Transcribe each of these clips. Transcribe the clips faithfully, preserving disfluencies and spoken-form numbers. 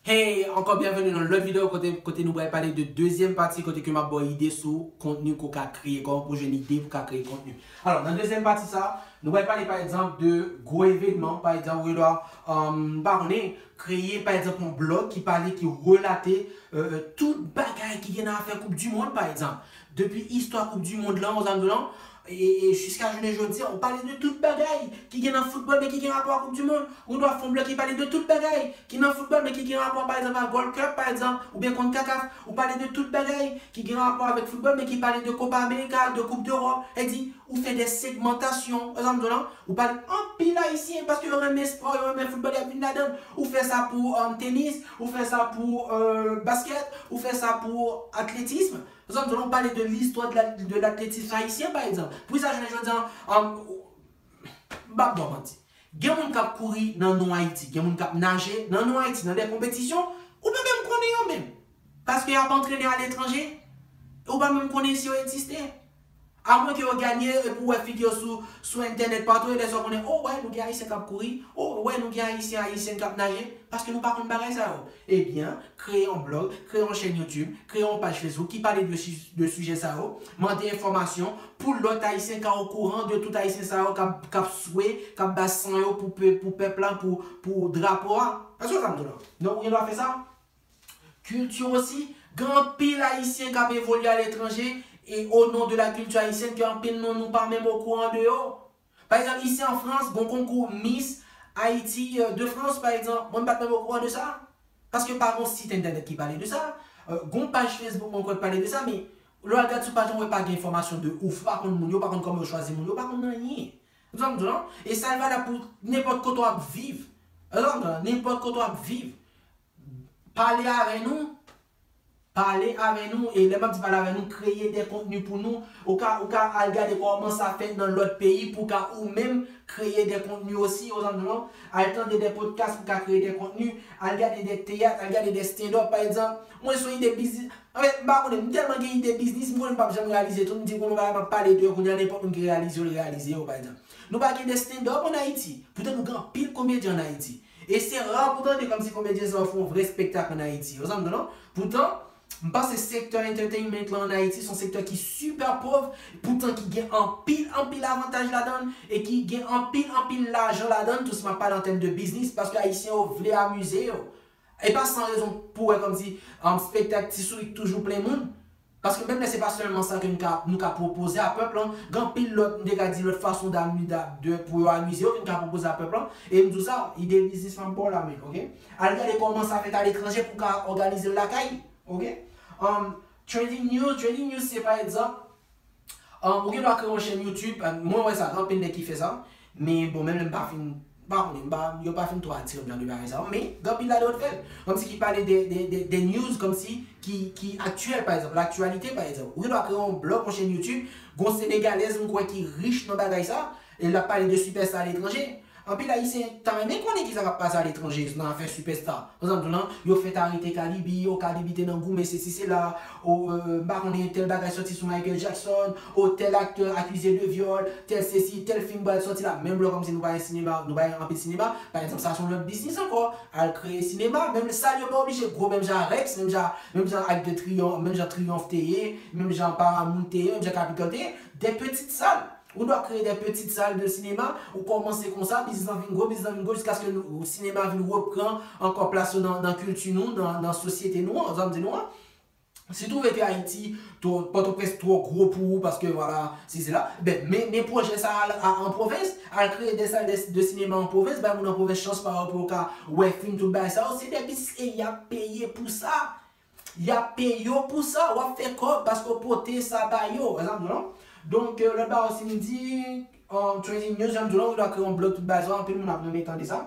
Hey, ankò byenveni nan lòt videyo kote, kote nou pral pale de dezyèm pati kote ke m ap ba w ide sou kontni ke w ka kreye, kòman pou jwenn ide pou w ka kreye kontni. Alò, nan dezyèm pati sa, nou pral pale pa egzanp de gwo evènman, pa egzanp, ou gen dwa, um, m pa konnen, kreye pa egzanp yon blòg ki pale, ki relate, euh, tout bagay ki gen nan afè Koup di Mond, pa egzanp. Depi istwa Koup di Mond lan, ou zanmi lan, e, e jiska jounen jodi a, ou pale de tout bagay ki gen nan foutbòl, men ki gen rapò a Koup di Mond. Ou dwa fè yon blòg ki pale de tout bagay ki nan foutbòl, men ki gen rapò, pa egzanp, a Gold Cup, pa egzanp, oubyen CONCACAF. Ou pale de tout bagay ki gen rapò avèk foutbòl, men ki pale de Copa America, de Coupe d'Europe. E di, ou fè de segmantasyon, ou zanmi lan, ou pale anpil ayisyen, paske yo renmen spò, yo renmen foutbòl, y ap vin ladan l. Ou fè sa pou, um, tenis, ou fè sa pou, euh, baskèt, ou fè sa pou atletism. Zanmi, nou pale de listwa de la, de latletis ayisyen, pa egzanp. Pou sa, jounen jodi a, um, m p ap ba w manti. Gen moun k ap kouri nan non Ayiti, gen moun k ap naje nan non Ayiti, nan de konpetisyon, ou pa menm konnen yo menm. Paske y ap antrene aletranje, e ou pa menm konnen si yo egziste. Amwen ke yo ganye, epi w wè figi yo sou, sou entènèt patou, e lè sa w konnen, o, wè, nou gen ayisyen k ap kouri, o, wè, nou gen ayisyen, ayisyèn k ap naje, paske nou pa konn bagay sa yo. Ebyen, kreye yon blòg, kreye yon chèn YouTube, kreye yon paj Facebook ki pale de, si- de sijè sa yo, mande enfòmasyon pou lòt ayisyen ka okouran de tout ayisyen sa yo k ap, k ap swe, k ap ba san yo pou pe- pou pèp la, pou, pou drapo a. Èske w sa m di w la? Donk, ou gen dwa fè sa. Kilti osi, gen anpil ayisyen k ap evolye aletranje, e o non de la kilti ayisyèn, ke anpil nou, nou pa menm okouran de yo. Pa egzanp, isi an Frans, gon konkou Miss Haïti, euh, de France, pa egzanp, mwen m pa t menm okouran de sa. Paske pa gon sit entènèt ki pale de sa. Euh, gon paj Facebook mwen kwè k pale de sa, men lè w al gad sou paj lan, w wè pa gen enfòmasyon de ouf, ou pa konn moun yo, ou pa konn kòman yo chwazi moun yo, ou pa konn anyen. Ou sa m di w lan? E sa l valab pou nenpòt kote w ap viv. Alò, nenpòt kote w ap viv. Pale avè nou. Pale avè nou. E lè m ap di pale avè nou, kreye de kontni pou nou. Ou ka, ou ka al gade kòman sa fèt nan lòt peyi pou w ka ou menm kreye de kontni osi, ou zanmi lan. Al tande de podcast pou w ka kreye de kontni. Al gade de teyat, al gade de stand-up, pa egzanp. Mwen, se yon ide biznis. Anfèt, m pa konnen, m tèlman gen ide biznis, m konnen m p ap janm reyalize tout. M di, bon, bagay m ap pale de yo, kounye a, nenpòt moun ki reyalize yo, l reyalize yo, pa egzanp. Nou pa gen de stand-up ann Ayiti. Poutan, nou gen anpil komedyen ann Ayiti. E se ra pou tande kòmsi komedyen sa yo fè yon vrè espektak ann Ayiti. Ou zanmi lan? Poutan, m panse sektè entertainment lan ann Ayiti se yon sektè ki sipè pòv, poutan ki gen anpil, anpil avantaj ladan l, e ki gen anpil, anpil lajan ladan l tou, si m ap pale an tèm de biznis, paske ayisyen yo vle amize yo. E pa san rezon pou wè kòmsi, um, spektak Ti Sourit toujou plen moun. Paske menm lè se pa sèlman sa ke nou ka, nou ka pwopoze a pèp lan, gen anpil lòt, m te ka di lòt fason d'ami-, d'a-, de, pou yo amize yo ke nou ka pwopoze a pèp lan. E m di w sa, ide biznis lan m ba w la menm, oke? Al gade kòman sa fèt aletranje pou w ka òganize l lakay, oke? Um, trending news, trending news se pa egzanp, um, ou gen dwa kreye yon chèn YouTube, um, mwen wè sa, gen anpil nèg ki fè sa, men bon, menm lè m pa fin, m pa konnen, m pa, yo pa fin twò atire m jan de bagay sa yo, men gen anpil ladan yo t fè l. Kòmsi ki pale de, de, de, de news, kòmsi ki, ki aktyèl, pa egzanp, laktyalite, pa egzanp. Ou gen dwa kreye yon blòg, yon chèn YouTube, gon Senegalèz, m kwè ki rich nan bagay sa, e l ap pale de sipèsta aletranje. Anpil Ayisyen ta renmen konnen kisa k ap pase aletranje nan afè sipèsta. Egzanp, lan, yo fèk arete Cardi B, o Cardi B te nan goumen sesi sela, o, euh, m pa konnen tèl bagay sòti sou Michael Jackson, o tèl aktè akize de vyòl, tèl sesi, tèl fim pral sòti la, menm lè kòmsi nou pa gen sinema, nou pa gen anpil sinema, pa egzanp, sa se yon lòt biznis ankò, al kreye sinema, menm sal yo pa oblije gwo, menm jan Rex, menm jan, menm jan ak de Triyonf, menm jan Triyonf te ye, menm jan Paramount te ye, menm jan Capitol te ye, de pitit sal. Ou dwa kreye de pitit sal de sinema, ou kòmanse konsa, biznis lan vin gwo, biznis lan vin gwo, jiskaske nou, sinema vin repran ankò plas yo nan, nan kilti nou, nan, nan sosyete nou an, zanmi nou an. Si w twouve ke Ayiti, twò, Pòtoprens twò gwo pou ou, paske, vwala, si se la, ben, men, men pwojè sa a, a, an pwovens, al kreye de sal de, de sinema an pwovens, bay moun an pwovens chans pa yo pou yo ka wè fim, tout bagay sa yo, se de biznis e y ap peye pou sa. Y ap peye w pou sa, w ap fè kòb paske w pote sa ba yo. Egzanp, non? Donk, euh, lòt bagay osi m di, euh, trending news, jan m di w lan, ou dwa kreye yon blòg tout bagay sa, anpil moun ap renmen tande sa.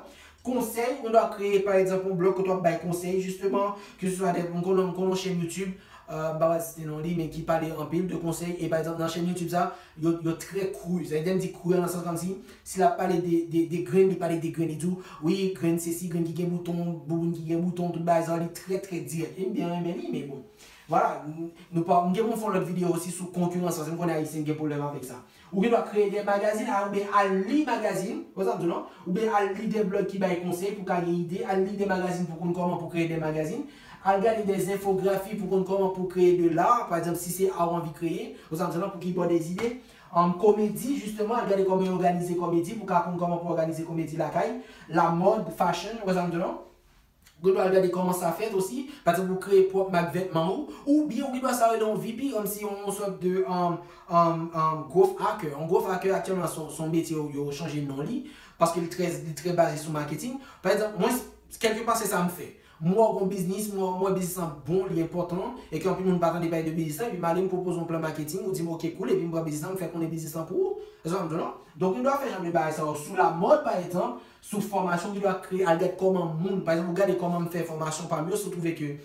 Konsèy, ou dwa kreye, pa egzanp, yon blòg kote w ap bay konsèy, jisteman, ke se swa de, m konnen, m konnen yon chèn YouTube, euh, m pa pral site non li, men ki pale anpil de konsèy, e pa egzanp, nan chèn YouTube sa, yo, yo trè kru. Sa vle di m di kru an nan sans kòmsi, si l ap pale de, de, de grenn, li pale de grenn, li di w, wi, grenn sesi, grenn ki gen bouton, bouboun ki gen bouton, tout bagay sa, li trè, trè dirèk. E m byen renmen li, men bon. Vwala, nou pa, m gen pou m fè yon lòt videyo osi sou konkirans, paske m konnen Ayisyen gen pwoblèm avèk sa. Ou gen dwa kreye de magazin, a, oubyen al li magazin, ou sa m di non? Oubyen al li de blòg ki bay konsèy pou ka gen ide, al li de magazin pou konn kòman pou kreye de magazin, al gade de enfografi pou konn kòman pou kreye de lar, pa egzanp, si se art ou anvi kreye, ou sa m di non, pou ki bò de ide. Um, komedi, jisteman, al gade kòman yo òganize komedi, pou ka konn kòman pou òganize komedi lakay, lamòd, fashion, ou sa m di non? Ou gen dwa al gade kòman sa fèt osi. Pa egzanp, ou kreye pwòp mak vètman ou, oubyen ou gen dwa sa rele yon V P, kòmsi yon, yon sòt de um, um, um, growth hacker. Yon growth hacker aktyèlman se yon, se yon metye yo, yo chanje non li, paske li trè, li trè baze sou marketing. Pa egzanp, mwen, kèlkepa se sa m fè. M wè w gon biznis, m wè, m wè biznis lan bon, li enpòtan, e ke anpil moun pa tande pale de biznis lan, epi m ale m pwopoze yon plan marketing, ou di m, "Ok, cool," epi m pran biznis lan, m fè konnen biznis lan pou ou. Ou sa m di non? Donk, nou dwe fè jan de bagay sa yo sou lamòd, pa egzanp, sou fòmasyon ki dwe kreye, al gade kòman moun, pa egzanp, ou gade kòman m fè fòmasyon pa m yo, si w twouve ke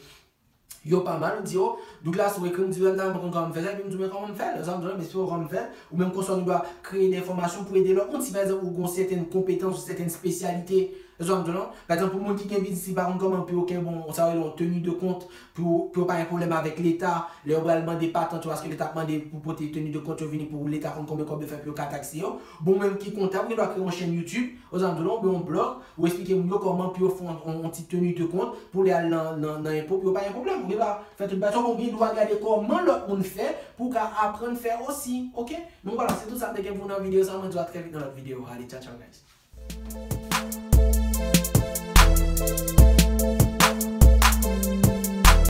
yo pa mal, ou di, "O, Douglas, ou ekri m, di, m ta renmen konn kòman m fè sa," epi m di w, "Men kòman m fè l?" Sa m di w, "Men si w kòman m fè l." Ou menm konsa, ou dwe kreye de fòmasyon pou ede lòt moun. Si, pa egzanp, ou gon sèten konpetans ou sèten espesyalite, sa m di w, non? Pa egzanp, pou moun ki gen biznis, li pa konn kòman pou yo kenbe yon, sa yo rele yon tenue de compte, pou, pou yo pa gen pwoblèm avèk Leta, lè yo pral mande patant yo, paske Leta ap mande pou pote tenue de compte yo vini pou Leta konn konbyen kòb yo fè pou yo ka takse yo. Bon, ou menm ki kontab, ou gen dwa kreye yon chèn YouTube, ou sa m di w, oubyen yon blòg, ou eksplike moun yo kòman pou yo fè yon, yon, yon ti tenue de compte pou lè al nan, nan, nan enpo, pou yo pa gen pwoblèm. Ou gen dwa fè tout bagay sa, ou gen dwa gade kòman lòt moun fè pou w ka aprann fè osi, oke? Donk vwala, se tout sa m te gen pou nou nan videyo sa, mwen di w a trè vit nan lòt videyo. Ale, tchaw, tchaw, guys.